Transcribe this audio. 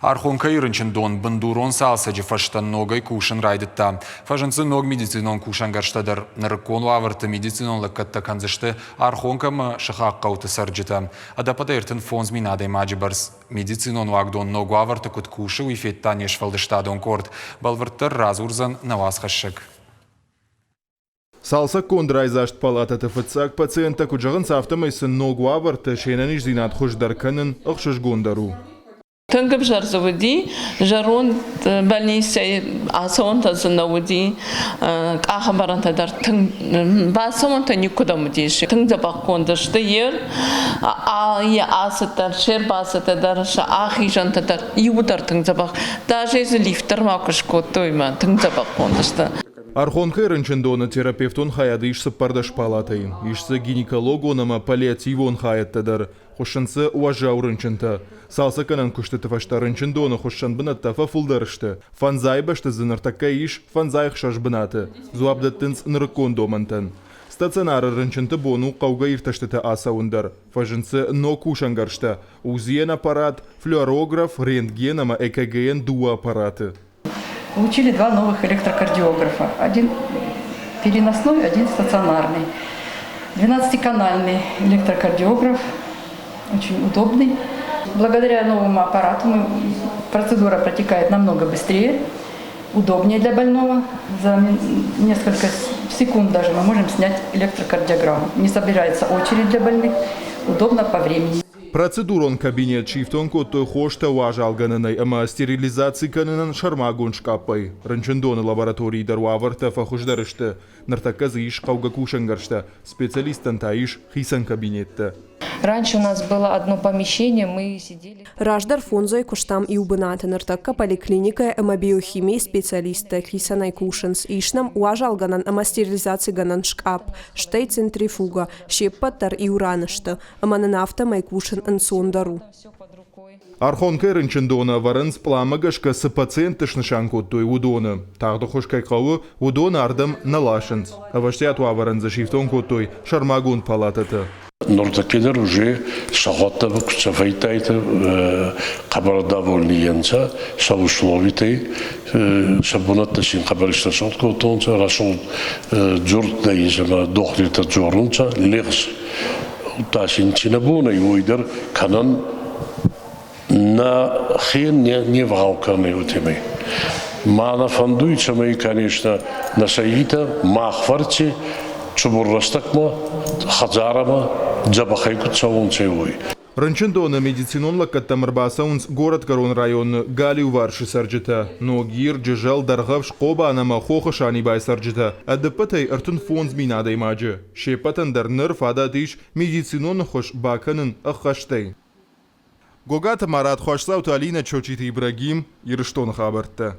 Архонкӕйы рынчындон бындурон цалцӕджы фӕстӕ ногӕй кусын райдыдта. Фӕзынд дзы ног медицинон кусӕнгӕрзтӕ дӕр. Нырыккон уавӕрты медицинон лӕггӕдтӕ кӕндзысты Архонкӕ ӕмӕ сыхаг хъӕуты цӕрджытӕ. Ӕдӕппӕтӕй 35 000 адӕймаджы бӕрц. Медицинон уагдон ног уавӕрты куыд кусы, уый федта не сфӕлдыстадон къорд. Бӕлвырддӕр радзурдзӕн нӕ уацхӕссӕг. Цалцӕггонд райдзаст палатӕты фыццаг пациенттӕ куыд зӕгъынц, афтӕмӕй сын ног уавӕрты се нӕниздзинад хуыздӕр кӕнын ӕхсызгондӕр у. Тынг ӕвзӕр дзы уыди, зӕронд больницӕйы ацӕуӕнтӕ дзы нӕ уыди, къахӕвӕрӕнтӕ дӕр тынг бацӕуӕнтӕ никуыдӕм уыдис. Тынг дзӕбӕхгонд сты йе йӕ ацыд дӕр, се рбацыдтӕ дӕр, сӕ ахизӕнтӕ дӕр, иуы дӕр тынг дзӕбӕх. Даже дзы лифт дӕр ма куы скодтой мӕ тынг дзӕбӕхгонд сты. Архонкӕйы рынчындоны терапевтон хайады ис 14 палатӕйы. Ис дзы гинекологон ӕмӕ паллиативон хайӕдтӕ дӕр. Хуыссынц дзы уӕззау рынчынтӕ. Цалцӕггӕнӕн куыстыты фӕстӕ рынчындоны хуыссӕн бынӕттӕ фӕфылдӕр сты. Фӕндзай бӕсты дзы ныртӕккӕ ис 56 бынаты. Дзуапп дӕттынц нырыккон домӕнтӕн. Стационары рынчынты бон у хъӕугӕ иртӕстытӕ ацӕуын дӕр. Фӕзынд дзы ног кусӕнгӕрзтӕ, УЗИ-йӕн аппарат, флюорограф, рентген ӕмӕ ЭКГ-йӕн дыууӕ аппараты. Получили два новых электрокардиографа. Один переносной, один стационарный. 12-канальный электрокардиограф, очень удобный. Благодаря новому аппарату мы, процедура протекает намного быстрее, удобнее для больного. За несколько секунд даже мы можем снять электрокардиограмму. Не собирается очередь для больных, удобно по времени. Процедурон кабинет сифтонг кодтой хостӕ уазалгӕнӕнӕй ӕмӕ стерилизаци кӕнынӕн сӕрмагонд скъаппӕй. Рынчындоны лабораторийы дӕр уавӕртӕ фӕхуыздӕр сты. Ныртӕккӕ дзы ис хъӕугӕ кусӕнгӕрзтӕ, специалисттӕн та ис хицӕн кабинеттӕ. Раньше у нас было одно помещение, мы сидели. Раздӕр фондзӕй куыстам иу бынаты, ныртӕккӕ поликлиникӕ ӕмӕ биохимийы специалисттӕ хицӕнӕй кусынц. Ис нӕм уазалгӕнӕн ӕмӕ стерилизацигӕнӕн скъапп, стӕй центрифуга. Се ппӕт дӕр иу ран сты. Ӕмӕ нын афтӕмӕй кусын ӕнцондӕр у. Архонкӕйы рынчындоны ӕвӕрынц, пъланмӕ гӕсгӕ цы пациентты снысан кодтой, уыдоны. Тагъд ӕххуыс кӕй хъӕуы, уыдоны ардӕм нӕ ласынц. Ӕвӕстиат уавӕрӕн дзы сифтонг кодтой сӕрмагонд палатӕтӕ. Нуртӕкки дӕр уже сӕхуӕдтӕ сӕ фӕйдтайтӕ хъӕбӕр довольни нцӕ сӕ условитӕй, сӕ бунӕттӕ син хъӕбӕр исрӕсугъд кодтонцӕ, рӕсугъд дзурдтӕ исӕмӕ дохтиртӕ дзорунцӕ, лигъз Удта син ци нӕ бон ӕй, уой дӕр кӕнӕн нӕ хе не вгъау кӕнӕй, уотемӕй. Ма нӕ фӕндуй, цӕмӕй, конечно, нӕ сӕйгитӕ мах фӕрци цубур рӕстӕгмӕ хӕдзарӕмӕ дзӕбӕхӕй куд цӕуонцӕ, уой. Рынчындоны медицинон лӕггӕдтӕм ӕрбацӕуынц горӕтгӕрон районы галиуварсы цӕрджытӕ, Ногир, Джызӕл, Дӕргъӕвс, Хъобан ӕмӕ Хохы Санибайы цӕрджытӕ, ӕдыппӕтӕй 35 000 адӕймаджы. Се ппӕтӕн дӕр ныр фадат ис медицинон ӕххуыс бакӕнын ӕххӕстӕй. Гогаты Марат, Хуасдзауты Алинӕ, Чочиты Ибрагим, Ирыстоны хабӕрттӕ.